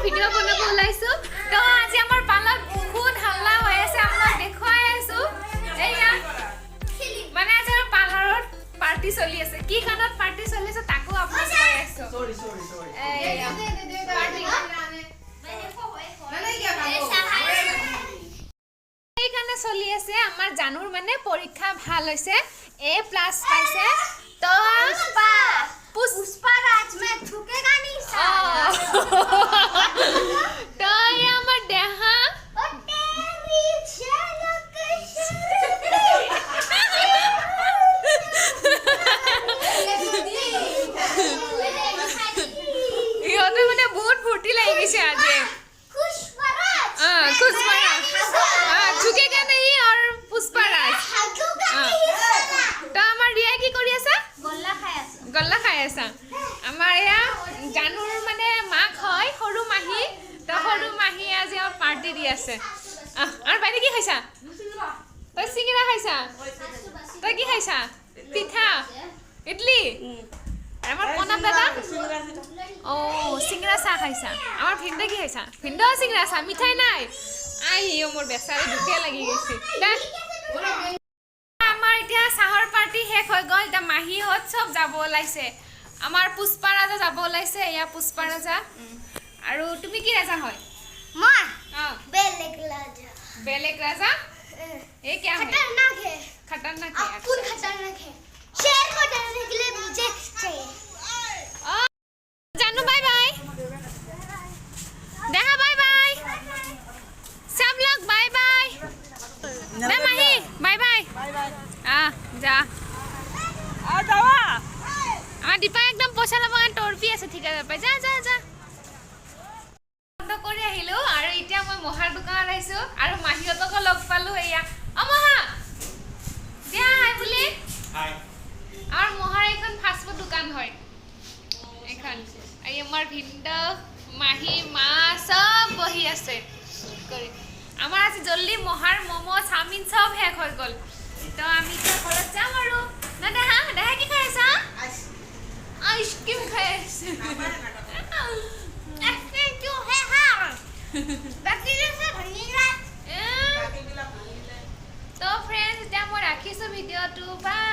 Video' বনাব ওলাইছোঁ। তো আজি আমাৰ পাৰ্লাৰত বহুত হাল্লা হৈ আছে, আপোনাক দেখুৱাই আছোঁ। এয়া মানে আজি আমাৰ পাৰ্লাৰত পাৰ্টি চলি আছে। কি কাৰণত পাৰ্টি চলি আছে, তাকো আপোনাক কৈ আছোঁ। এয়া পাৰ্টি সেইকাৰণে চলি আছে। আমাৰ জানুৰ মানে পৰীক্ষা ভাল হৈছে, এ প্লাছ পাইছে। তো पुष्पा राज में थूकेगा नहीं। তো এই আমাৰ দেহা। ओ तेरी झलक। ইহঁতে মানে বহুত ফূৰ্তি লাগি গৈছে আজি। पुष्पराज। हाँ, पुष्पराज, हाँ, झुकेगा नहीं और पुष्पराज। हागूगा हाँ। नहीं साला। তো আমাৰ ৰিয়া, কি কৰি আছা? গোল্লা খাই আছো। গল্লা খাই আছা। আমাৰ এয়া জানুৰ মানে মাক হয়, সৰু মাহী। তো সৰু মাহীয়ে আজি আমাক পাৰ্টি দি আছে। আহ, আৰু বাইদেউ, কি খাইছা তই? চিঙৰা খাইছা। তই কি খাইছা? পিঠা, ইডলি। আমাৰ প্ৰণৱ দাদা? অঁ, চিঙৰা চাহ খাইছা। আমাৰ ভিনদেউ কি খাইছা? ভিনদেউ চিঙৰা চাহ, মিঠাই নাই। আই মোৰ বেচাৰী, দুখে লাগি গৈছে দে। আমাৰ এতিয়া চাহৰ পাৰ্টি শেষ হৈ গ'ল। এতিয়া মাহীহঁত চব যাব ওলাইছে। আমাৰ পুষ্পা ৰাজা যাব ওলাইছে। এয়া পুষ্পা ৰাজা। আৰু তুমি কি ৰাজা হয়? মই অঁ। বেলেগ ৰাজা। বেলেগ ৰাজা, ये क्या है? खतरनाक है। खतरनाक है। अपुन खतरनाक है। शेर को डरने के लिए मुझे चाहिए। जानू, बाय बाय। देहा, बाय बाय। सब लोग बाय बाय। दे माही, बाय बाय। আহ যা। আমাৰ দীপা একদম পইচা ল'ব কাৰণে তৰপি আছে। ঠিক আছে, পাই যা, যা, যা। বন্ধ কৰি আহিলো আৰু এতিয়া মই মহাৰ দোকানত আহিছো আৰু মাহীহঁতকো লগ পালো। এয়া অ মহা, দিয়া হাই বুলি। আমাৰ মহাৰ এইখন ফাষ্টফুড দোকান হয় এইখন। এই আমাৰ ভিনদেউ, মাহী, মা চব বহি আছে কৰি। আমাৰ আজি জল্দি মহাৰ ম'ম', চাওমিন চব শেষ হৈ গ'ল। তো আমি এতিয়া ঘৰত যাম আৰু। না দেহা, দেহা, কি খাই আছা? আইচক্ৰীম খাই আছো। आइसक्रीम क्यों है? हाँ, बाकी जैसे भनीला। তো ফ্ৰেণ্ডছ, এতিয়া মই ৰাখিছোঁ ভিডিঅ'টো। বাই।